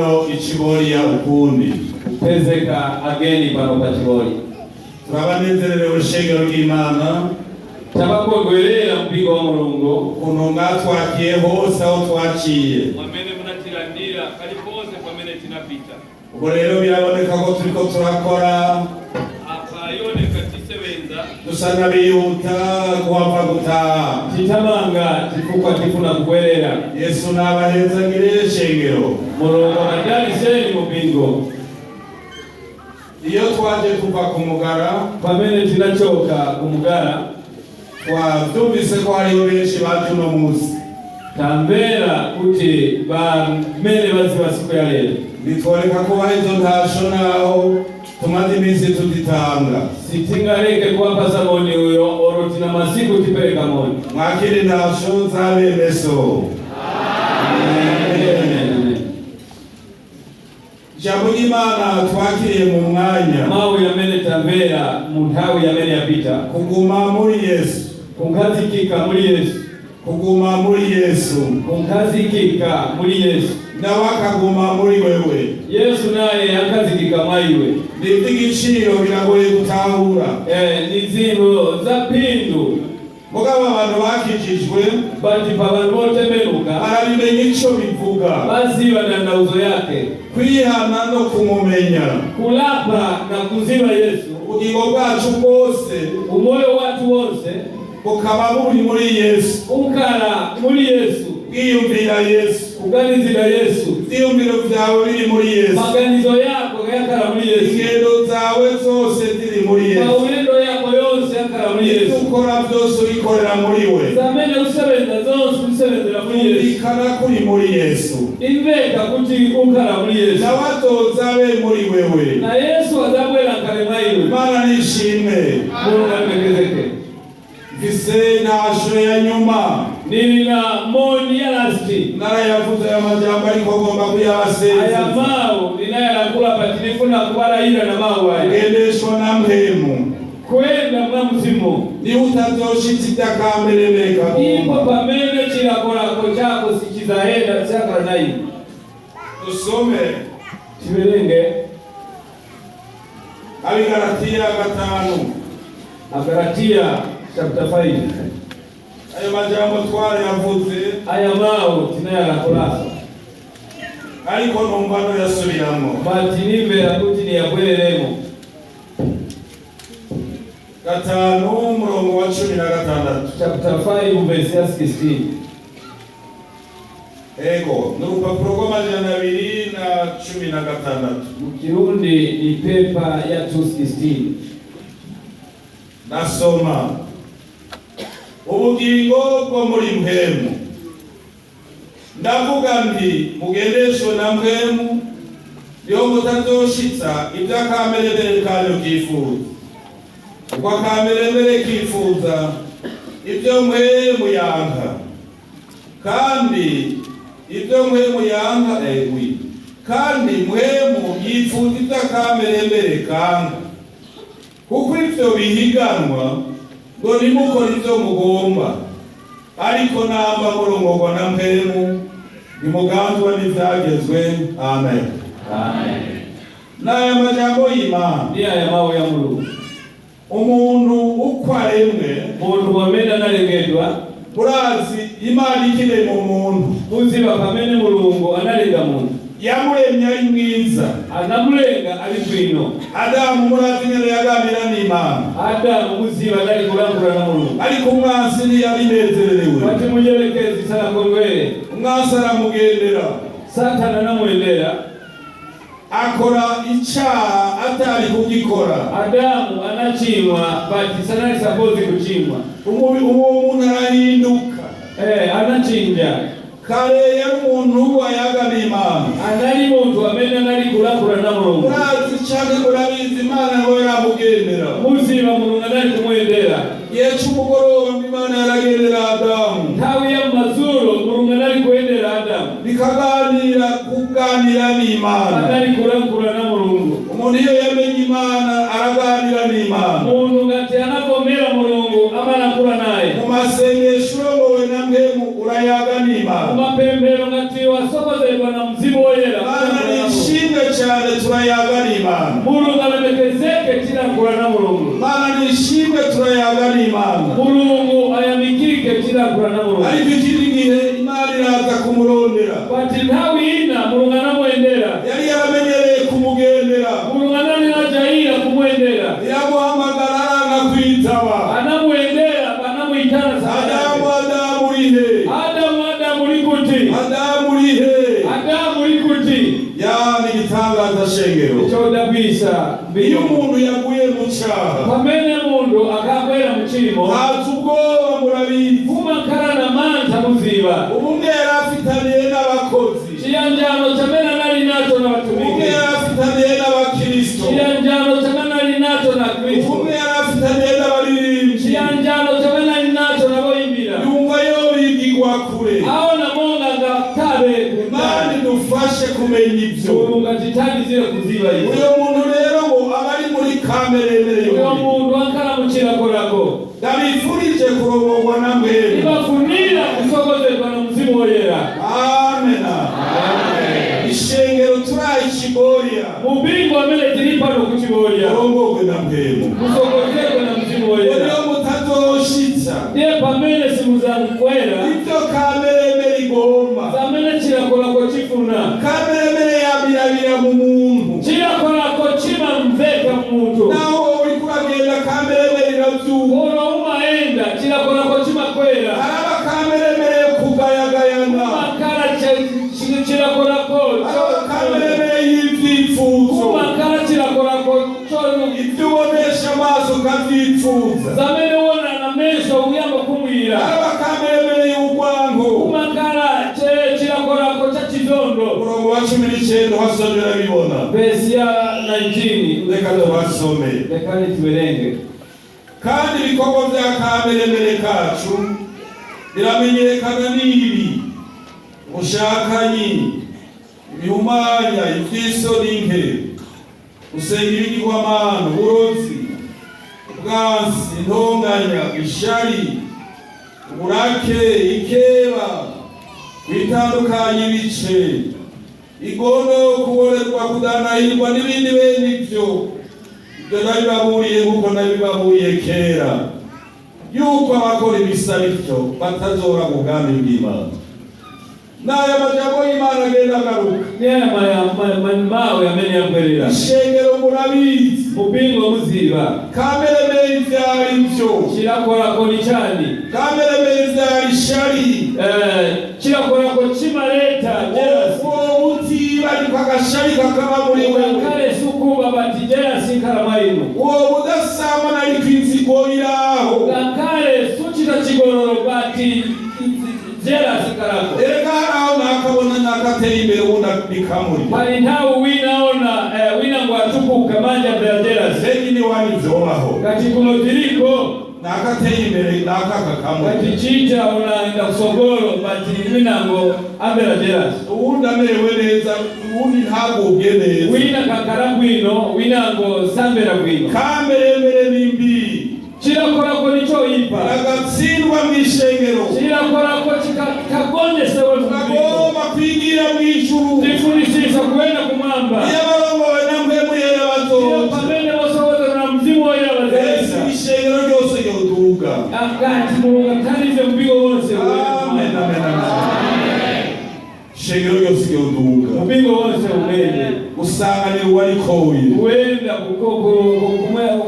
Hano i Chibolya ukundi. Kupezeka again pano pa Chiboli. Turabanezererewe, shengero ry'Imana. Tabakondwerera, mpingo wa Mulungu. Ukuntu mwatwakiye hose aho twaciye. Mwamene munatilandira kaliponse pamene tinapita. Ubwo rero biraboneka ko turiko turakora. Apa ioneka tisebenza. Dusa n'abihuta kuhava gutaha. Titamanga chifukwa tifuna kubwerera. Yesu nabahezagire, shengero. Mulungu amadaliseni, mupingo. Iyo twaje tuva ku Mugara, pamene tinachoka kumugala, twavyumvise ko hariho benshi baje uno munsi. Tamvera kuti bamene baziwa siku ya lero. Nitworeka kubaha izo ntasho naho tumaze iminsi tuditanga. Sitingaleke kuwapasa moni uyo oro tina masiku tipereka moni. Mwakire intasho za bene so. Amen, amen. Ijambo ry'Imana twakiriye mu mwanya, Mawu yamene tamvera mu nthawi yamene yapita, kuguma muri Yesu, kunkhazikika muli Yesu, kuguma muri Yesu, kunkhazikika muli Yesu, nawe akaguma muri wewe. Yesu naye akhazikika mwa iwe. Ni iby'igiciro, biragoye gutahura. Ni zinthu za phindu. Mugabo abantu bakijijwe but pa bantu botembenuka barabimenya ico bivuga, baziva tanthauzo yake, kwihana no kumumenya. Kulapa na kuziva Yesu. Ubugingo bwacu bwose umoyo wathu wonse bukaba buri muri Yesu, unkhala muli Yesu, bwiyumvira Yesu, kuganizira Yesu, ivyiyumviro vyawe biri muri Yesu, maganizo yako yakhala muli Yesu, ingendo zawe zose ziri muri Yesu, maulendo yako yonse yakhala muli ivyo Yesu, ukora vyose ubikorera muri we. Zamene usebenza zonse usebenzera muli Yesu. Yumvikana kuri muri Yesu, imveka kuti unkhala muli Yesu, nawe azoza abe muri wewe. Na Yesu azabwera nkhale mwa iwe. Imana nishimwe. Mulungu alemekezeke. Mfise intasho ya nyuma. Nilina moni ya last. Narayavuze aya majambo, ariko ngomba aya kuyabasezeza. Mawu ndinayalankhula pa tinifuna kuwalayira na mawu aya. Ugendeshwa na mpemu, kuyenda mwa mzimu, niba utazoshitsa ibyakamberere ndipo kagomba. Pamene chilakolako chako sichizayenda chakhala na iwe. Dusome. Tiwerenge. Abigalatiya 5. Agalatiya chapter 5. Ayo majambo twarayavuze, aya mawu tinayalankhulaso, ariko numva noyasubiramo. But nimvera kuti niyabwereremo. 5, umurongo wa 16. Chapter 5 verse ya 16. Ego, ni urupapuro rw'amajana 216. Mu Kirundi ni pepa ya 216. Nasoma: ubugingo bwo muri mpemu. Ndavuga nti mugendeshwe na mpemu, niho mutazoshitsa ibyo akameremere kanyu kifuza, kuko akameremere kifuza ibyo mpemu yanka, kandi ibyo mpemu yanka egwi, kandi mpemu yifuza ibyo akameremere kanka, kuko ivyo bihiganwa ngo ntimukore ivyo mugomba. Ariko namba murongorwa na mpemu, ntimuganzwa n'ivyagezwe. Amen. Amen. N'aya majambo y'Imana. Ndi aya mawu ya Mulungu. Umuntu uko aremwe, munthu pamene analengedwa, murazi Imana ikirema umuntu, muziva pamene Mulungu analenga munthu, yamuremye ari mwiza. Anamulenga ali bwino. Adamu, murazi ingene yaganira n'Imana. Adamu, muziva anali kulankhula na Mulungu. Ariko umwansi ntiyabinezererewe. Pati mujelekezi sanakondwere. Umwansi aramugendera, Satana anamuyendera, akora icaha atari kugikora. Adamu anachimwa, but sanali supposed kuchimwa. Uwo muntu arahinduka. Anachinja. Kare yari umuntu wayaga n'Imana. Anali munthu amene anali kulankhula na Mulungu. Murazi canke murabizi, Imana ngo yaramugendera. Muziva Mulungu anali kumuyendera. Igihe c'umugoroba ngo Imana yaragendera Adamu, nthawi ya madzulo Mulungu anali kuyendera Adamu, bikaganira, kuganira n'Imana. Anali kulankhula na Mulungu. Umuntu iyo yamenye Imana araganira n'Imana. Munthu ngati anavomera Mulungu, amalankhula naye. Mu masengesho urongowe na mpemu, urayaga n'Imana. Mumapemphero ngati wasokozedwa na Mzimu Woyera. Imana. Cyane, turayaga n'Imana. Mulungu alemekezeke, tilankhula na Mulungu. Imana nishimwe, turayaga n'Imana. Mulungu ayamikike, tilankhula na Mulungu. Ariko ikindi gihe Imana iraza kumurondera. Pati nthawi ina Mulungu anamuyendera. Yari yaramenyereye kumugendera. Mulungu ananena kumuyendera. Iramuhamagara, aranga kwitaba. Anamuyendera, anamuyitana. Adamu, Adamu, urihe? Adamu, Adamu, uli kuti? Adamu, urihe? Adamu, uli kuti? Yani igitangaza, shengero. Chodabwisa. Iyo umuntu yaguye mu cyaha, pamene munthu akakwera muchimo, haza ubwoba, murabizi. Kumakhala na mantha, muziva. Ubumwe yari afitaniye n'abakozi, Chiyanjano chamene anali nacho na ubumwe vatumiki, yari afitaniye n'abakristo, chiyanjano chamene ali nacho na Kristo, ubumwe yari afitaniye n'abaririmbyi, chiyanjano chamene ali nacho na voyimbira, yumva yorigirwa kure. Aona monga ngatabe. Imana idufashe kumenya ibyo. Mulungu atithandizire kuziva izo. Uyo muntu rero ngo aba ari muri kamere yemereye Uyo umubiri. muntu akhala muchilakolako. Ndabifurije kurongorwa na mwene. Ibafunira kusokozedwa na Mzimu Woyera. Amena. Ishengero turayikigoria. Mubingu amene tili pano kuchibolya, Kurongorwe na Mpwemu. musokozedwe na Mzimu Woyera. Niyo mutazoshitsa Ndiye pamene simuzankwera ibyo kameremere igomba. Zamene chilakolako chifuna. Kameremere yabirabira mu muntu. Chilakolako chimamveka munthu. Naho uriko uragenda, kameremere iravyuka. Uno umaenda, chilakolako chimakwera. Haraba kameremere yo kugayagayana. Kumakhala chilakolako. Haraba kameremere y'ivyifuzo. Kumakhala chilakolako chonu. Ibyo ubonesha amaso ukavyifuza. Zamene uona na meso uyamba kumwira. Haraba kameremere y'urwango. Kumakhala chilakolako cha chizondo. Umurongo wa 19 uhasomye urabibona. Vesi ya 19. Reka tubasome. Lekani tiwerenge. Kandi ibikorwa bya kameremere kacu biramenyekana n'ibi: ubushakanyi, ibihumanya, iby'isoni nke, gusenga ibigirwamana, uburozi, ubwansi, intonganya, ishari, uburake, ikeba, kwitandukanya ibice, igono, kuborerwa, kudanahirwa n'ibindi bene ibyo. Ibyo nabibaburiye nk'uko nabibaburiye kera, yuko abakora ibisa bityo batazora mu bwami bw'Imana. N'aya majambo y'Imana agenda agaruka. Niya mawe amene yabwerera. Ishengero, murabizi. Mupingo, muziva. Kameremere ivyari byo. Chilakolako ni chani? Kameremere ivyari ishari. Chilakolako chimaleta jealousy. Uwo mutiba ariko agashari kakaba muri wewe. Ngakhale sukuba, bati jealousy ikhala mwa inu. Uwo budasambana ariko inzigo iraho. Ngakhale suchita chigololo, bati jealousy ikhalako. Erega hari aho nakabona nakateye imbere, ubundi bikamurya. Pali nthawi winaona wina ngwatukuka manja mbera jealousy. Mbega niwanyu vyobaho? Ngati kuno tiliko. Nakateye imbere naka kakamurya. Ngati chita unaenda kusogolo, bati winango ambera jealousy. Uwundi amerewe neza, uwundi ntagubwe neza. Wina kakhala bwino, winango sambera bwino. Kameremere ni mbi. Chilakolako nichoipa. Agatsindwa mu ishengero. Chilakolako chikagonjesewe mupingo. Turagomba kwigira mu ijuru. Tifunisisa kuenda kumwamba. Iyo abarongowe na Mpwemu Yera Iyo bazoza, pamene bosogoza na Mzimu Woyera ese bazayenda. ishengero ryose ryoduga. Ngati Mulungu athandize mpingo wonse. Amen, amen, amen. Ishengero ryose ryoduga. Mpingo wonse umene. Usanganira uwarikoye. Kuyenda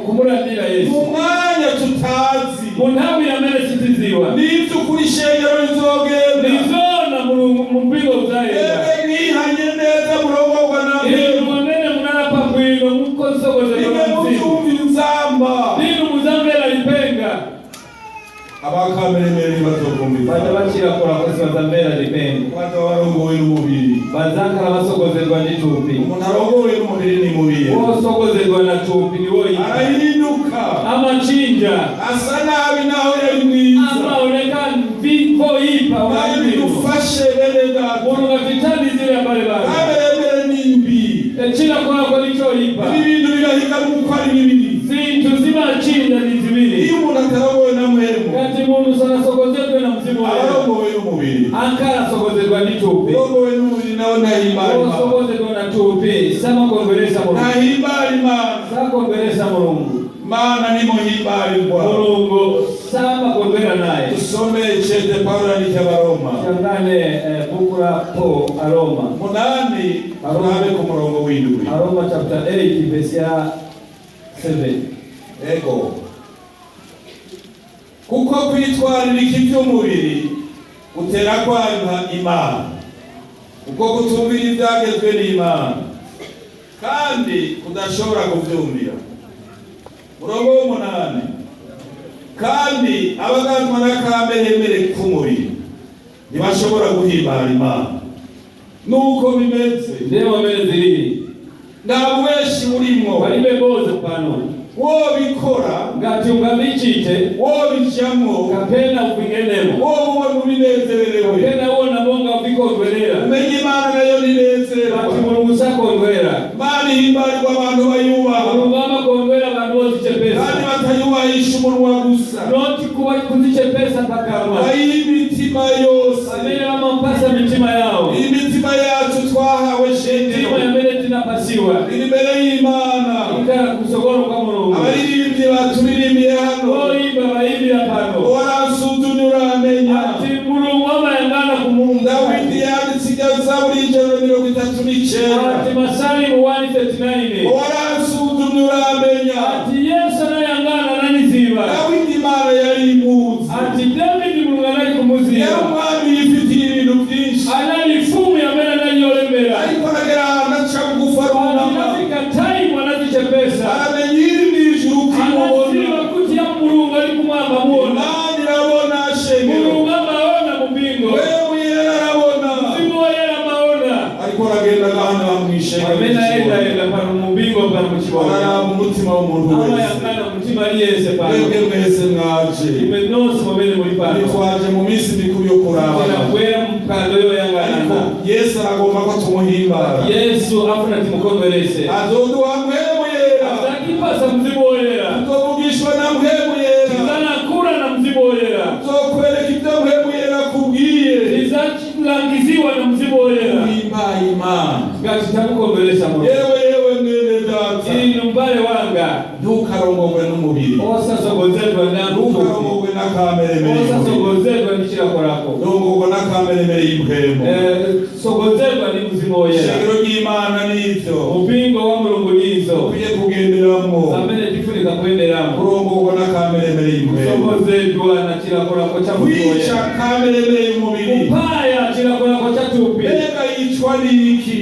kumulandira Yesu. Mu mwanya tutazi. Mu nthawi amene sitiziwa. N'ivy'ukuri ishengero rizogenda. Nizona Mulungu mpingo uzayenda. Mwebwe mwihanye neza, murongorwa na Inu Mpwemu. mwamene munalapa bwino mukosogoza Nimwe na Mzimu. muvyumva inzamba. Inu muzamvera lipenga. Abakameremere bazokumva. Baja bachilakolako sibazamvera lipenga. Baza barongowe n'umubiri. Bazakhala basogozedwa ndi thupi. Umuntu arongowe n'umubiri ni mubi. Wosogozedwa na thupi ni woyipa. Arahinduka. Amachinja. Asa nabi naho yari mwiza. Amaoneka mvikoyipa. Kandi bidufashe, bene data. Mulungu atithandizire abale bake. Kameremere ni mbi. Chilakolako nichoyipa. Ibi bintu birahiga nuko ari bibiri. Zinthu zimachinja ndi ziwiri. Iyo umuntu atarongowe na Mpwemu, Ngati munthu sanasogozedwe na Mzimu Woyera, abarongowe n'umubiri. ankala asogozedwa ndi thupi. Urongowe n'umubiri nawe ntahimana. Wosogozedwa na thupi sama. Sakondweresa Mulungu. Mana nimuhimbarirwa. Mulungu samakondwera naye. Dusome icete Pawulo yandikiye Abaroma. Tiyangane buku la Paul Aroma. 8, turabe ku murongo w'7. Aroma chapter 8 verse ya 7. Ego, kuko kwitwararika iby'umubiri gutera kwanka Imana, kuko kutumvira ibyagezwe n'Imana, kandi kudashobora kubyumvira. Murongo w'8: kandi abaganzwa n'akameremere k'umubiri ntibashobora guhimbara Imana. Nuko bimeze. Ndiye mwamene zilili. Nta bubeshi burimwo. Palibe boza pano. Wobikora, Ngati ungavichite, wobijamwo, kapena uvingenemo, wowe ubona ubinezererewe, kapena uona monga uvikondwerera, umenye Imana nayo ninezerwa. Bati Mulungu sakondwera. Imana ihimbarirwa abantu bayubaha, Mulungu amakondwera vantu vozichepesa, kandi batayubahisha umunwa gusa, not kuva kuzichepesa pakamwa, bayiha imitima yose. Pamene vamampasa mitima yawo. Imitima yacu twahawe Mitima shengero yamene tinapasiwa iri imbere y'Imana. Ikala kusogolo kwa Mulungu. Abaririmbyi baturirimbiye hano, Oimba vayimbira pano, waransuzumye uramenya. Ati Mulungu amayangana kumunda. Dawidi yanditse irya Zaburi 139, Ati Masalimu 139, waransuzumye uramenya. Ati Yesu anayangana ananiziva. Dawidi Imana yari imuzi. Ati David Mulungu anali kumuziva. Yari umwami yifitiye ibintu byinshi, Anali mfumu yamene anali yolemera, ariko aragera ahantu aca bugufi, arunama. Anafika time anazichepesa. Aramenya iri mu ijuru ko imubona. Anaziva kuti ya Mulungu ali kumwamba muona. Imana irabona, shengero. Mulungu amaona mumpingo. Wewe yera arabona. Mzimu woyera amaona. Ariko aragenda agahana bamwishengero, Amene ayendayenda pano mumpingo pano muchibonya, araraba umutima w'umuntu wese. Amayangana mutima aliyese pano. Mwebwe mwese mwaje, Ime nonse pamene muli pano, ntitwaje mu minsi mikuru yo kurabana, tinabwera mphwando ariko yoyanganana. Yesu aragomba ko tumuhimbara. Yesu afuna timukondwerese. Azoduha Mpwemu Yera. Azakipasa Mzimu Woyera. Tuzovugishwa na Mpwemu Yera. Tizanakula na Mzimu Woyera. Tuzokwereka ibyo Mpwemu Yera akubwiye. Tizalangiziwa na Mzimu Woyera. Uhimbaye Imana. Ngati tamukondweresa Mulungu. Yewe yewe mwene data, Inu mbale wanga, ntukarongorwe n'umubiri, osasogozedwa na mtupi, ntukarongorwe n'akameremere y'umubiri. Osasogozedwa ndi chilakolako, Rongorwa n'akameremere y'impwemu. Sogozedwa ndi Mzimu Woyera. Ishengero ry'Imana n'ivyo Mpingo wa Mulungu nizo ukwiye kugenderamwo, zamene tifunika kuyenderamo, kurongorwa n'akameremere y'impwemu, kusogozedwa na chilakolako cha Mzimu kwica Woyera, kameremere y'umubiri. Kupaya chilakolako cha tupi. Mbega yicwa n'iki?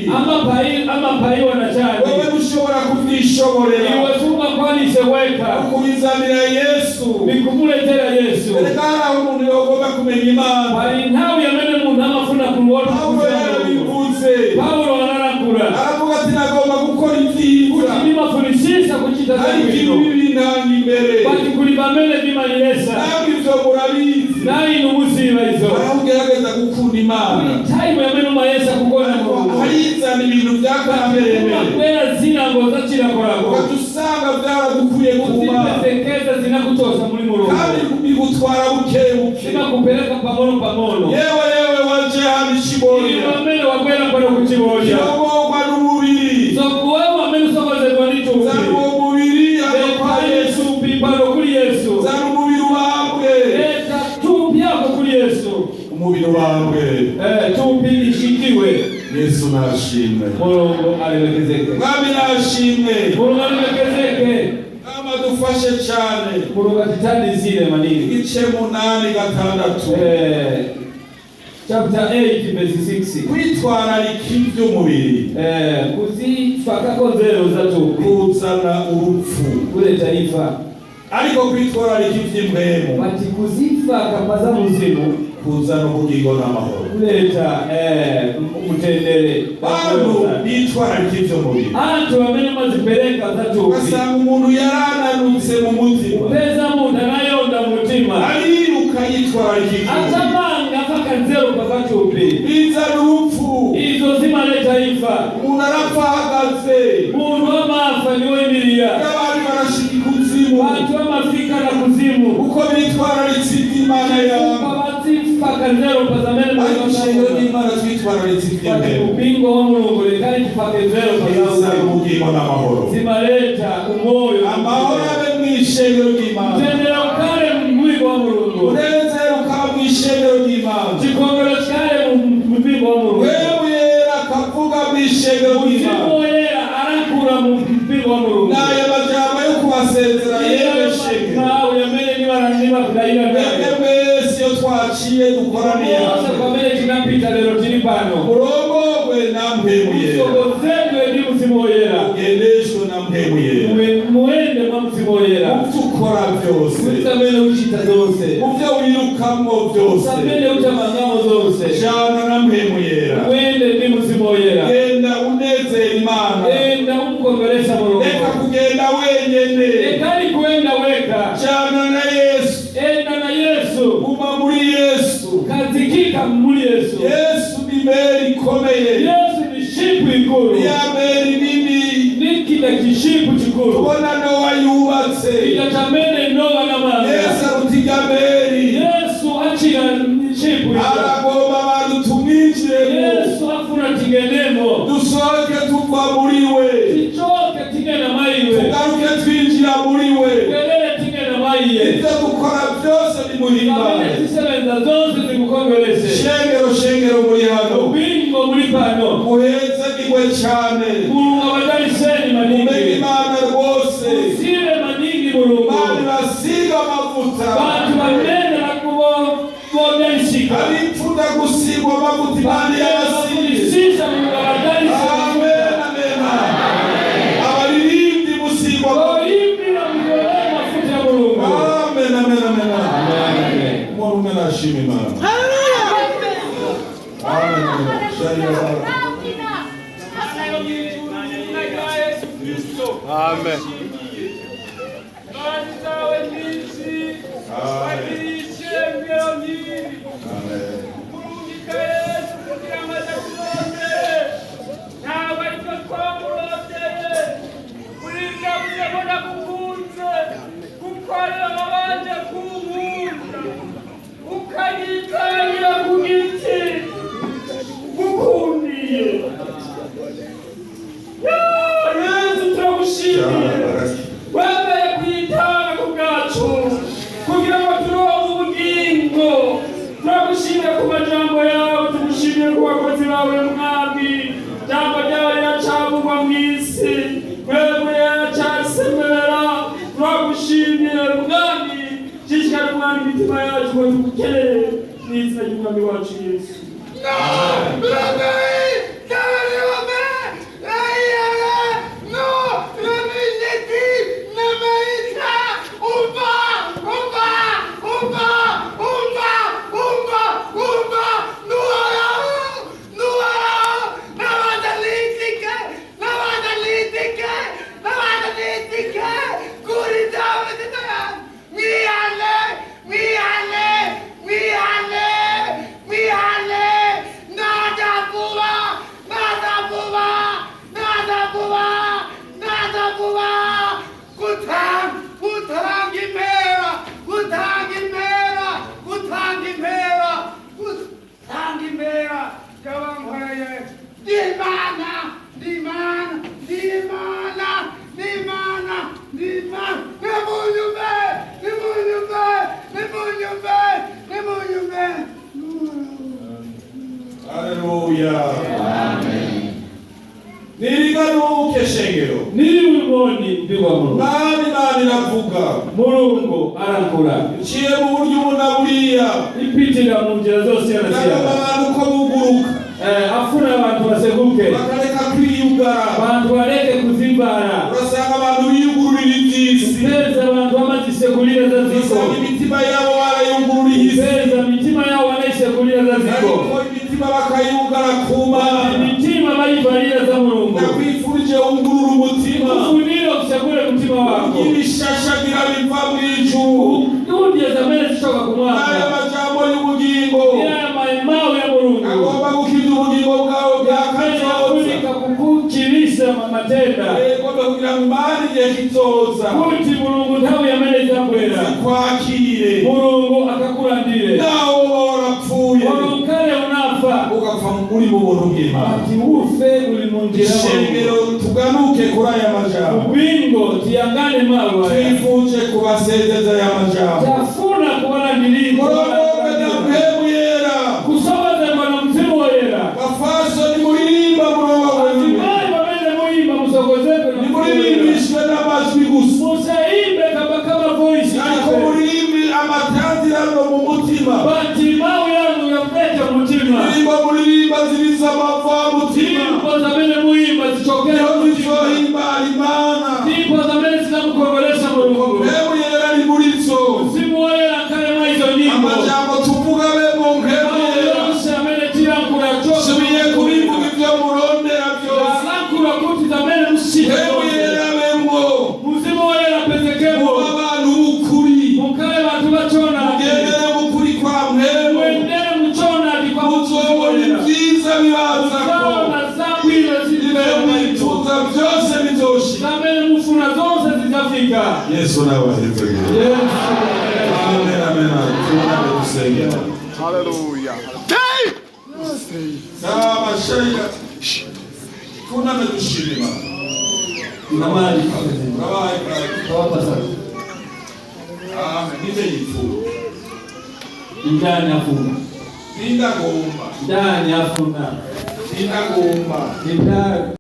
Amapayiwa na chani? Wewe ntushobora kuvyishoborera. Iwe sungakwanise weka. Kubizanira Yesu. Nikumuletera Yesu. Erega hari aho umuntu yogomba kumenya Imana. Pali nthawi yamene munthu amafuna kumuona. Pawulo yarabivuze. Paulo analakula Aravuga ati nagomba gukora ibyiza, kuti ndimafunisisa kuchita ariko zabwino, ibibi bintanga imbere. Pati kuli pamene ndimalilesa. Namwe ivyo murabizi. Nayi inu muziva izo. Aho ugerageza gukunda Imana, Time yamene umayesa kukonda Mulungu, harizana ibintu bya kameremere, umakwera zinango za chilakolako, ugaca usanga byaragukuye ku Mana, kuzipezekeza zinakuchosa muli Mulungu, kandi bigutwara buke buke. Zimakupereka pang'ono pang'ono. Yewe yewe waje hano Ili ikibonya, pamene wakwera pano kuchibonya, kirongorwa n'umubiri. So wewe amene usokonzedwa ndi Zana thupi, uwo mubiri hano kwa leta Yesu. thupi pano kuli Yesu. Zana umubiri ubambwe. Leta thupi yako kuli Yesu. Umubiri ubambwe. Thupi lishikiwe. Yesu nashimwe. Mulungu alemekezeke. Mwami nashimwe. Mulungu alemekezeke. Mwami adufashe cyane. Mulungu atitandizire maningi. Igice 8:6. Chapter 8 verse 6. Kwitwararika iby'umubiri Kuzifakako nzeru za thupi kuzana urupfu, kuleta imfa, ariko kwitwararika iby'impwemu pati kuzifaka pa za mzimu kuzana ubugingo n'amahoro. Kuleta mtendere. Bantu bitwararika iby'umubiri, Anthu amene mazipereka za thupi, ugasanga umuntu yarananutse mu mutima, kupeza munthu anayonda mutima, ariruka yitwararika iby'umubiri, atamanga paka nzeru pa za thupi, bizana urupfu. Izo zimaleta imfa. Umuntu arapfa ahagaze. Munthu amafa ndiwoyimirira. N'abandi barashika ikuzimu Anthu amafika na kuzimu kuko bitwararitse iby'Imana yawe. Bazifaka nzeru pa zamene. Ariko ishengero ry'Imana twitwararitse iby'imbere, Mpingo wa Mulungu lekani tifake nzeru pa bizana za ubugingo. Ubugingo n'amahoro. Zimaleta umoyo. Amahoro abe mu ishengero ry'Imana. Mtendere ukale mu mpingo wa Mulungu. Umunezero ukaba mu ishengero ry'Imana. Chikondwero chikale mu mpingo wa Mulungu. Mpwemu Yera akavuga mu ishengero ry'Imana. Mzimu Woyera alankhula mu mpingo wa Mulungu. N'aya majambo yo kubasezera, yewe shengero. Mawu yamene niwakudayira. Mwebwe mwese iyo twaciye dukoraniye Onse hamwe, pamene tinapita lero tili pano, murongorwe na Mpwemu Yera. Musogozedwe ndi Mzimu Woyera. Ugendeshwe na Mpwemu Yera. Muende mwa Mzimu Woyera. Mu byo ukora byose, Pamene uchita zonse, mu byo wirukamwo byose, pamene utamangamo zonse, jana na Mpwemu Yera. Muende ndi Mzimu Woyera. Genda unezera Imana. Enda umukondweresa Mulungu. Reka kugenda wenyene. Lekani kuenda weka. Jana na Yesu. Enda na Yesu. Guma muri Yesu. Kazikika muli Yesu. Yesu ni meri ikomeye. Yesu ni shipu ikulu. Ya meri nini. Nikita kishipu chikulu. Tubona Nowa yubatse. Kita chamene Nowa namanga. Yesu aruta irya meri. Yesu achira shipu ija. Aragomba abantu tumwinjiremo. Yesu afuna tingenemo. Dusohoke tuva muri we. Tichoke tingena maiwe. Tugaruke twinjira muri we. Twelele tingena maiye. Ibyo dukora byose bimuhimbare. Pamene tisebenza zonse zimukondwerese. Shengero, shengero muri hano, Mpingo muli pano, muhezagirwe cyane. Mulungu abadaliseni Mumenye maningi. Imana rwose. Musibe maningi Mulungu. Imana ibasiga amavuta. Bantu bamene bakubodalisika. Abipfuza gusigwa amavuta, Imana yabasize. Sisa Mulungu abadalise. Amen, amen. Abaririmbyi musigwa amavuta. Oyimbira mugole mafuta ya Mulungu. Amen, amen, amen. Umuntu umwe nashima Imana. Amen, amen. Shari. Amen. Imbabazi zawe nyinshi wagirishe ingero nyinshi Amen. Kurungika Yesu kugira ngo aze kurondere, ntabwo aricyo twamurondeye. Muri ibyo avuze ko nagukunze kuko ariwe wabanje kunkunda ukanyitangira ku giti ngukundiye. Yesu, turagushimiye. Wemeye kwitanga ku bwacu kugira ngo turonke ubugingo. Turagushimiye ku majambo yawe, tugushimiye ku bakozi bawe. Mwami, jambo ryawe riracavugwa mu isi, mwebwe riracyasemerera. Turagushimiye, Mwami. Shishikara, Mwami, imitima yacu ngo tugukenere mu izina ry'Umwami wacu Yesu. No! Imana, Imana, Imana, Imana, Imana, nimunyumve, nimunyumve, nimunyumve, nimunyumve. Haleluya. Nirigaruke, shengero. Nili mpingo wa Mulungu. Mwami, Imana iravuga. Mulungu alankhula. Iciye mu buryo ubu na buriya. Ipitira mu njira zosiyana-siyana. Ndagomba abantu ko buguruka. Afuna abantu baseguke. Bakareka kwiyugara. Abantu baleke kuzimbala. Urasanga abantu biyugururira iby'isi. Peza abantu bamazisekulira za ziko. Urasanga imitima yabo barayugururiye isi. Peza mitima yawo wanaisekulira za ziko. Ariko imitima bakayugara ku Mana. Mitima bayivalira za Mulungu. Ndakwifurije wugurure umutima. Ufunire usekule mutima wako. Ibishashagira biva mu ijuru. Udye zamene zichoka N'aya kumwamba. majambo y'ubugingo Aya mawu ya Mulungu agomba gukiza ubugingo bwawe bwa kazoza. Kulika kukuchilisa matenda. Egomba kugira ngo Imana igihe kizoza Kuti Mulungu nthawi yamene izabwera, zikwakire. Mulungu akakulandire. Nawe uba warapfuye, Olo ukhale unafa, ugavuga ugapfa uri mu buntu bw'Imana. Ati ufe uli munjira. Ishengero, tugaruke kuri aya majambo. Mpingo, tiyangane mawu aya. Twifuje kubasezeza aya majambo. Tafuna kubalandiritsa. Murongorwe na Mpwemu Yera. Kusogozedwa na Mzimu Woyera. Bafasoni muririmba, murongorwe. Azimayi pamene muyimba, musogozedwe na Mzimu Woyera. Nimuririmbishwe n'amajwi gusa, Musaimbe kama kama voice, ariko muririmbi amatanzirano mu mutima. Bati mawu yanu yamlete mutima. Indirimbo muririmba zibiza amavamutima. Nyimbo zamene muyimba zichokera Niho mutima. zizohimbara Imana. Nyimbo zamene zinamukongolesha Mulungu. Mpwemu Yera ari muri zo. Mzimu Woyera akhale mwa izo nyimbo. Amajambo tuvuga abe mu Mpwemu Mawu Yera. yonse amene tilankhula choka. Subiye kubivuga, ibyo murondera byose, Lankhula kuti zamene musite. Mpwemu Yera abemwo. Mzimu Woyera pezekemo. Muba abantu b'ukuri. Mukhale bantu bachona. Mugendere mu kuri kwa Mpwemu. Muendere muchonadi kwa Muzobona Mzimu Woyera. ibyiza bibazako. Mudzaona zabwino Ibyo zilibera. mwifuza byose bizoshika. Zamene mufuna zonse zidzafika. Yesu nawe ahezagire. Yesu. Amen, amen. Tuname dusengera. Hallelujah. Sawa shaya, tuname dushima. Namali. Urabaye kare. Tawapa sana. Amen. Ninde yifuza? Ndani afuna. Ninde agomba? Ndani afuna. Ninde agomba? Ndani.